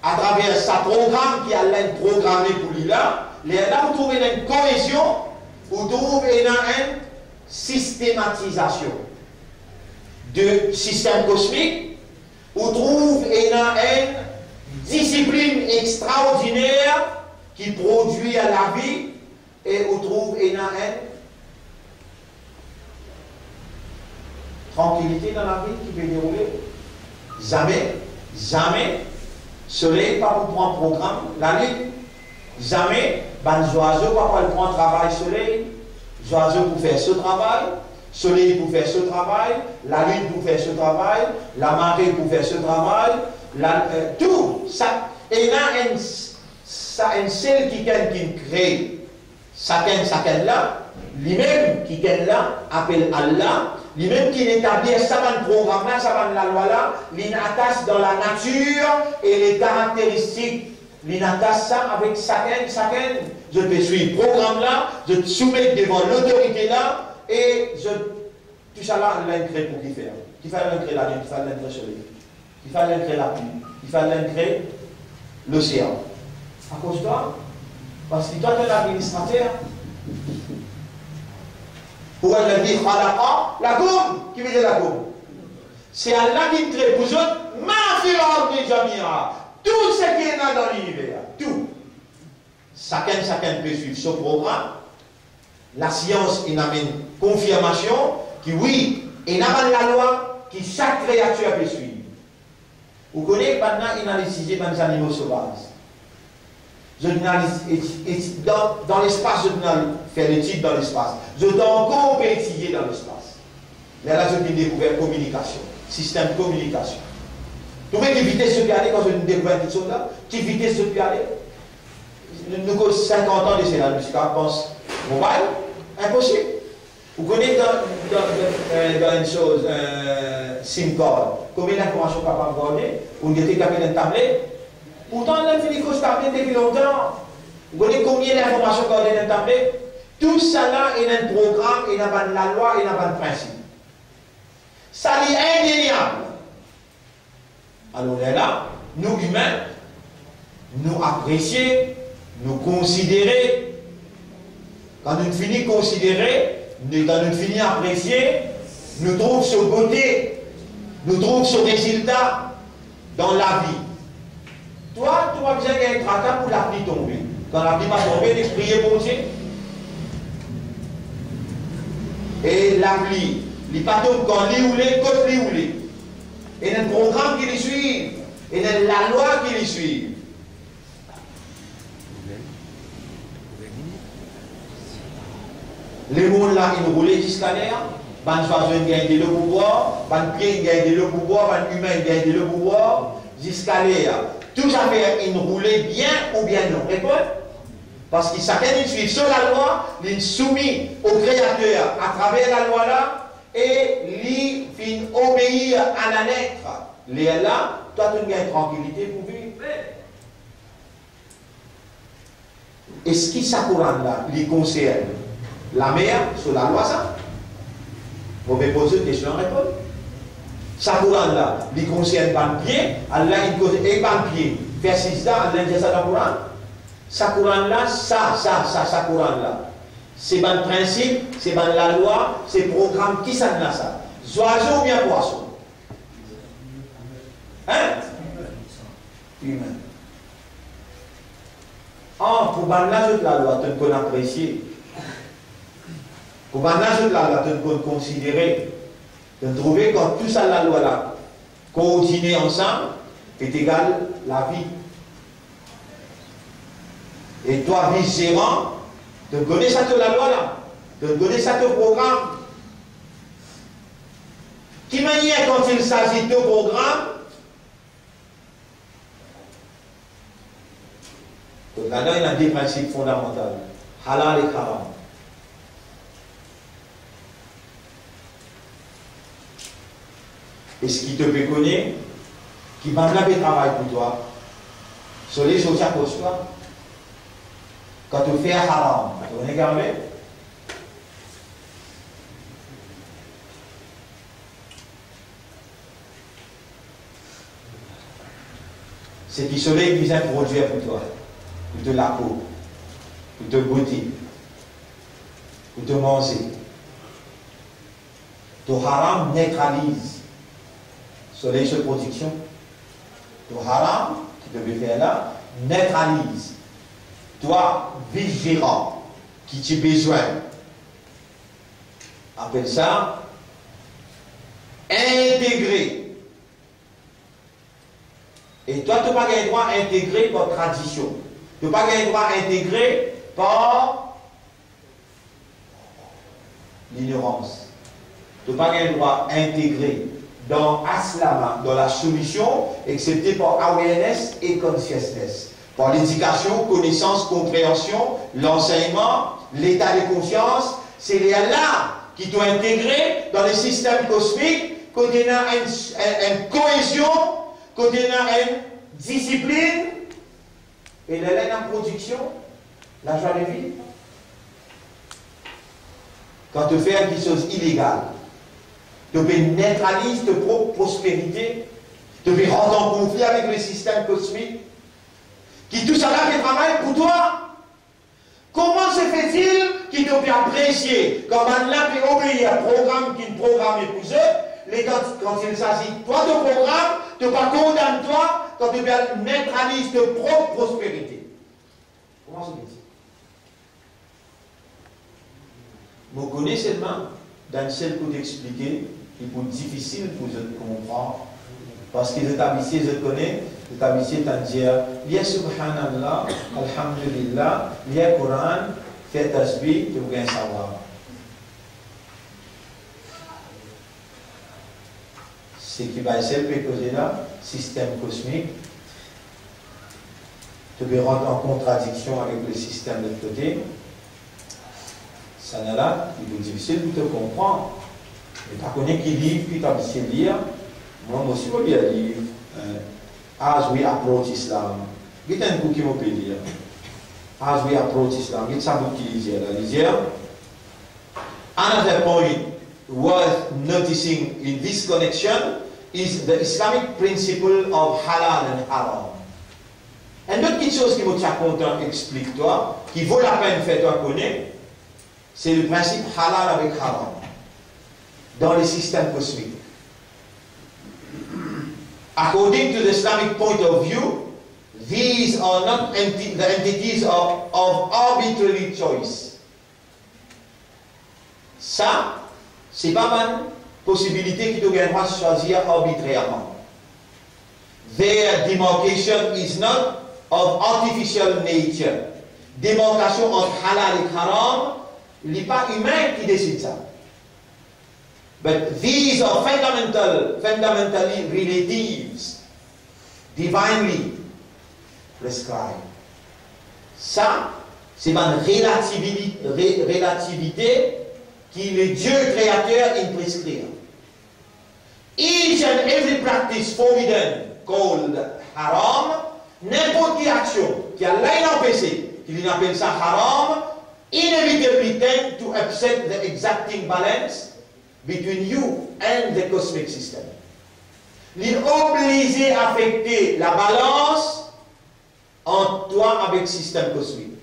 atraver sa program ki Allah inn programe pou li la, lerla ou trouv ena enn koezion, ou trouv ena enn sistematizasion de sistem kosmik, ou trouv ena enn disiplinn extraordiner ki prodwir lavi, e ou trouv ena enn trankilite dan lavi ki pe deroule. Zame, zame Soley pa pou pran program lalinn. Zame bann zwazo pa pou al pran travay soley. Zwazo pou fer so travay, soley pou fer so travay, lalinn pou fer so travay, lamare pou fer so travay, la, eh, tou sa. Ena enn, sa, enn sel kikenn ki kree sakenn, sakenn la, limem kikenn la apel Allah, limem ki etablir sa bann program la, sa bann lalwa la, linn atas dan lanatir e le karakteristik, linn atas sa avek sakenn, sakenn. Zot pe swiv program la, zot soumet devan lotorite la, e zot Tou sa la, Allah inn kree pou kifer? Kifer Allah inn kree lalinn, kifer Allah inn kree soley, kifer Allah inn kree lapli, kifer Allah inn kree losean? Akoz twa, parski twa to enn administrater. Huwa alladhi khalaqa lakum, ki vedir lakum? Se Allah ki kree pou zot, ma fil ardi jamia, tou seki ena dan liniver, tou. Sakenn, sakenn pe swiv so program. Lasians inn amenn konfirmasion ki wi, ena bann lalwa ki sak kreatir pe swiv. Ou kone, bannla inn al etizie bann zanimo sovaz. Zot inn al eti-, eti-, eti-, dan, dan lespas, zot inn al fer letid dan lespas. Zot ankor pe etizie dan lespas. Lerla zot inn dekouver kominikasion, sistem kominikasion. Trouve ki vites zot pe ale kan zot inn dekouver kiksoz la, ki vites zot pe ale. Nou, nou koz sinkant an de sela, nou ti kav pans mobile, inposib. Ou kone dan, dan, dan, eh, dan enn soz, eh, sim card, konbien linformasion kapav garde? Ou gete ki apel enn tablet. Pourtan, nou fini koz tablet depi lontan. Ou kone konbien linformasion garde dan enn tablet? Tou sala ena enn program, ena bann lalwa, ena bann prinsip. Sa li indeniab. Alor lerla, nou imin, nou apresie, nou konsidere. Kan nou fini konsidere, nou, kan nou fini apresie, nou trouv so bote, nou trouv so rezilta dan lavi. Twa, twa bizin gagn traka pou lapli tonbe. Kan lapli pa tonbe, li priye Bondie. E lapli, li pa tom kan li oule, kot li oule. Ena enn program ki li swiv, ena enn lalwa ki li swiv. Lemond la inn roule ziska ler, bann zwazo inn gagn delo pou bwar, bann pie inn gagn delo pou bwar, bann imin inn gagn delo pou bwar, ziska ler, tou zafer inn roule bien oubien non? Reponn. Parski sakenn inn swiv so lalwa, linn soumi o Kreater atraver lalwa la, e li finn obeir a la let. Lerla, twa, to'nn gagn trankilite pou viv. Eski sa Koran la, li konsern lamer, so lalwa sa? Mo pe poz zot kestion, reponn. Sa Koran la, li konsern bann pie? Allah inn koze ek bann pie fer sizda, Allah inn dir sa dan Koran? Sa Koran la, sa, sa, sa, sa Koran la, se bann prinsip, se bann lalwa, se program, kisannla sa? Zwazo oubien pwason? Hein? Imin. Ah, pou bannla zot lalwa, to'nn konn apresie. Pou bannla zot lalwa, to'nn konn konsidere. To'nn trouve kan tou sa lalwa la koordine ansam, li egal lavi. E twa, vis zeran, to'nn kone sa to lalwa la, to'nn kone sa to program. Ki manier kan il s'agit de program, kot ladan ena de prinsip fondamantal, halal ek haram. Eski to pe kone ki bannla pe travay pou twa? Soley sorti akoz twa. Kan to fer haram, to kone ki arive? Seki soley bizin prodwir pou twa, pou to lapo, pou to bote, pou to manze. To haram netraliz soley so prodiksion. To haram ki to pe fer la netraliz. Twa, vis zeran ki ti bizin apel sa integre. E twa, to pa gagn drwa integre par tradision. To pa gagn drwa integre par linorans. To pa gagn drwa integre dan aslama, dan lasoumision, exsepte par awareness e consciousness. Par ledikasion, konesans, konpreansion, lansegnman, leta de konsians, se lerla ki to integre dan le sistem kosmik, kot ena enn, enn, enn koezion, kot ena enn disiplinn, e lerla ena prodiksion, lazwa de viv. Kan to fer kiksoz ilegal, to pe netraliz to prop prosperite, to pe rant an konfli avek le sistem kosmik, ki tousala pe travay pou twa. Koman se fait-il ki to pe apresie kan bannla pe obeir program ki'nn programe pou zot, letan kan il s'agit twa to program, to pa kondann twa, kan to pe al netraliz to prop prosperite? Koman se fait-il? Mo kone selman, dan enn sel kout explike, li pou difisil pou zot konpran, parski zot abitie, zot kone, zot abitie tann dir, lir Subhanallah, Alhamdulillah, lir Koran, fer tasbih, to pou gagn sawab. Seki Baisel pe koze la, sistem kosmik, to pe rant an kontradiksion avek le sistem lot kote. Sannla, li pou difisil pou to konpran. Me pa kone ki liv ki to abitie lir. Mwa, mo osi mo lir liv, eh, As We Approach Islam. Get enn kou ki mo pe lir. As We Approach Islam. Get sa bout ki li dir la. Li dir, another point worth noticing in this connection is the Islamic principle of halal and haram. Enn lot kiksoz ki mo ti a kontan explik twa, ki vo lapenn fer twa kone, se le prinsip halal avek haram dan le sistem kosmik. According to the Islamic point of view, these are not enti-, the entities of, of arbitrary choice. Sa, se pa bann posibilite ki to gagn drwa swazir arbitrerman. Their demarcation is not of artificial nature. Demarkasion ant halal ek haram, li pa imin ki desid sa. But these are fundamental, fundamentally relatives, divinely prescribed. Sa, se bann relativili-, re-, relativite ki le Dieu Créateur inn preskrir. Each and every practice forbidden, called haram, ninport ki aksion ki Allah inn anpese, ki li apel sa haram, inevitably tend to upset the exacting balance between you and the cosmic system. Li oblize afekte labalans ant twa avek sistem kosmik.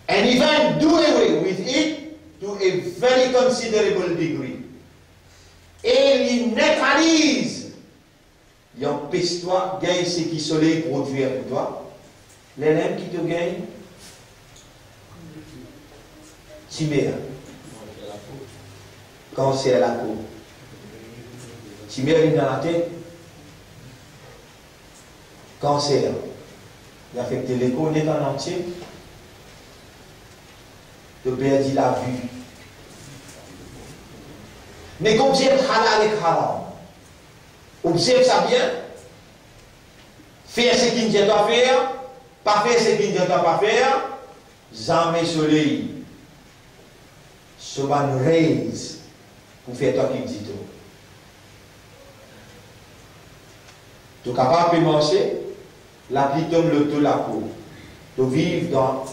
And even do away with it to a very considerable degree. E li netraliz, li anpes twa gagn seki soley prodwir pou twa. Lerla mem ki to gagn timer, kanser lapo. Timer vinn dan latet, kanser, li afekte lekor net an antie, to perdi lavi. Me konbien halal ek haram? Obzerv sa bien. Fer seki dir twa fer, pa fer seki dir twa pa fer. Zame soley so bann rays pou fer twa kit dito. To kapav pe marse, lapli tom lor to lapo. To viv dan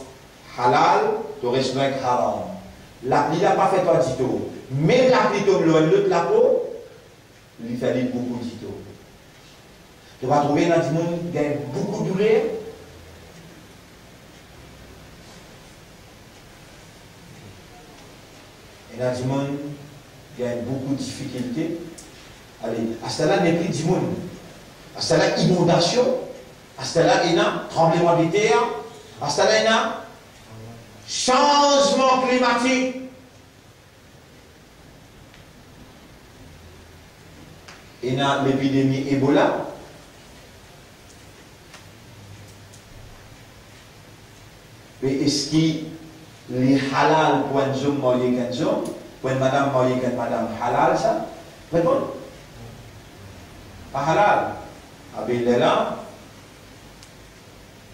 halal, to res lwin ek haram. Lapli la pa fer twa dito. Mem lapli tom lor enn lot lapo, li fer li boukou dito. To pa trouve ena dimoun gagn boukou douler? Ena dimoun gagn boukou difikilte? Ale, aster la nepli dimoun. Aster la inondasion. Aster la ena tranbleman de ter. Aster la ena sanzman klimatik. Ena lepidemi Ebola, Me eski li halal pou enn zom marye ek enn zom, pou enn madam marye ek enn madam, halal sa? Reponn. Pa halal. Abe lerla,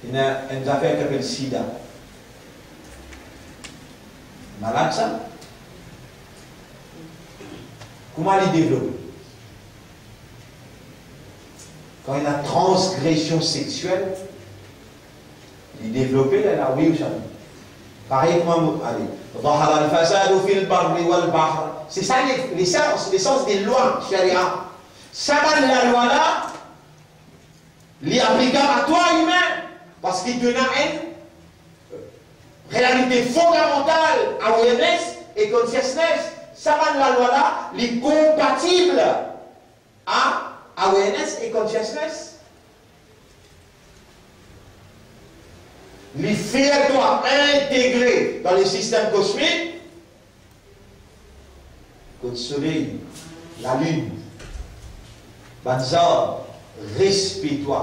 ena enn zafer ki apel sida. Malad sa. Kouma li devlope? Kan ena transgresion sexiel, li devlope, lerla wi ou zame? Parey kouma mo, ale, ظهر الفساد في البر والبحر. Se sa le, lesans, lesans de lwa sharia. Sa bann lalwa la, li aplikab a twa, imin, parski to ena enn realite fondamantal, awareness e consciousness. Sa bann lalwa la, li konpatib a awareness e consciousness. Li fer twa integre dan le sistem kosmik, kot soley, lalinn, bann zar respe twa.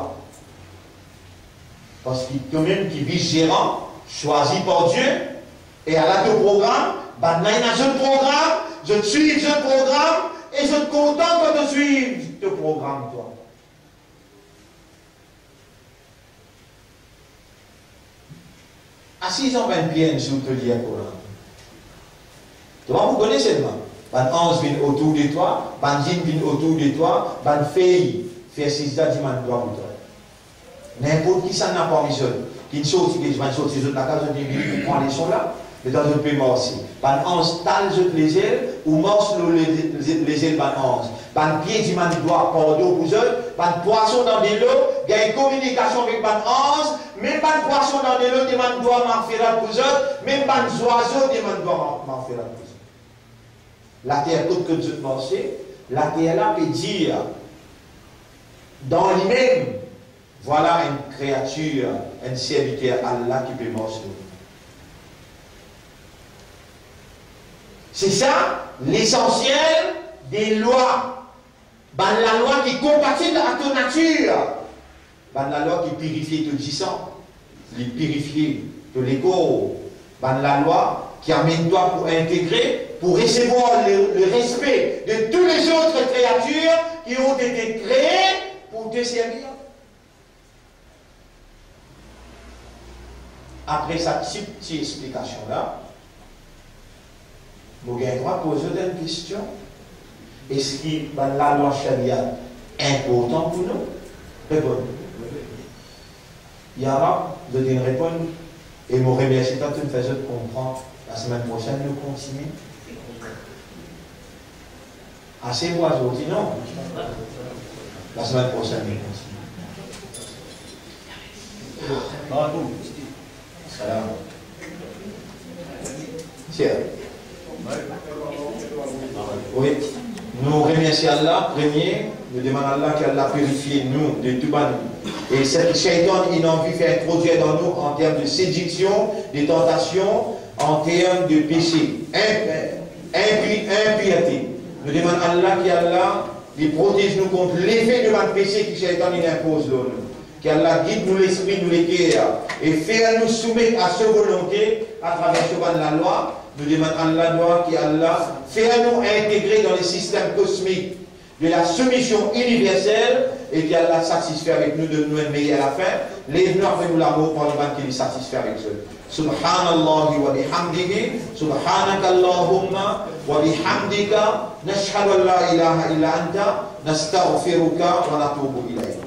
Parski tomem ki vis zeran, swazi par Die, e ala to program, bannla ena zot program, zot swiv zot program, e zot kontan kan to swiv to program twa. Asiz anba enn pie enn zour, to lir Koran. To pa pou kone selman. Bann anz vinn otour de twa, bann zinn vinn otour de twa, bann fey fer sizda, dimann dwa pou twa. Ninport kisannla parmi zot, ki'nn sorti, ki dimann sorti zot lakaz, zot vinn pou pran leson la. Letan zot pe marse, bann anz tann zot lezel, ou mars lor le-, le-, lezel bann anz. Bann pie dimann dwa pardon pou zot, bann pwason dan delo gagn kominikasion avek bann anz, mem bann pwason dan delo demann dwa maghfirat pou zot, mem bann zwazo demann dwa ma-, maghfirat pou zot. Later kot, kot zot marse, later la pe dir dan limem, vwala enn kreatir, enn serviter Allah ki pe mars lor li. Se sa lesansiel de lwa, bann lalwa ki konpatib ak to natir, bann lalwa ki pirifie to disan, li pirifie to lekor, bann lalwa ki amenn twa pou integre, pou resevwar le, le respe de tou lezot kreatir ki ont ete kree pou te servi. Apre sa ti, ti explikasion la, mo gagn drwa poz zot enn kestion, eski bann lalwa sharia inportan pou nou? Reponn. Ya Rab, zot inn reponn, e mo remersie twa, to'nn fer zot konpran. Lasemenn prosenn, nou kontinie. Ase pou azordi, non? Lasemenn prosenn, nou kontinie. Salam. Cher. Wi. Nou remersie Allah, premie, nou demann Allah ki Allah pirifie nou de tou bann, e seki Shaitan inn anvi fer introdwir dan nou an term de sediksion, de tantasion, an term de pese, inp-, inpi-, inpirte. Nou demann Allah ki Allah li protez nou kont lefe de bann pese ki Shaitan inn inpoz lor nou. Ki Allah gid nou lespri, nou leker, e fer nou soumet a so volonte atraver so bann lalwa. Nou demann Allah dwa ki Allah fer nou integre dan le sistem kosmik de la soumision iniversel, e ki Allah satisfe avek nou, donn nou enn meyer lafin, lev nou apre nou lamor parmi bann ki li satisfe avek zot. Subhanallahi wa bihamdihi, subhanakallahumma wa bihamdika, nashhadu an la ilaha illa anta, nastaghfiruka wa natubu ilayk.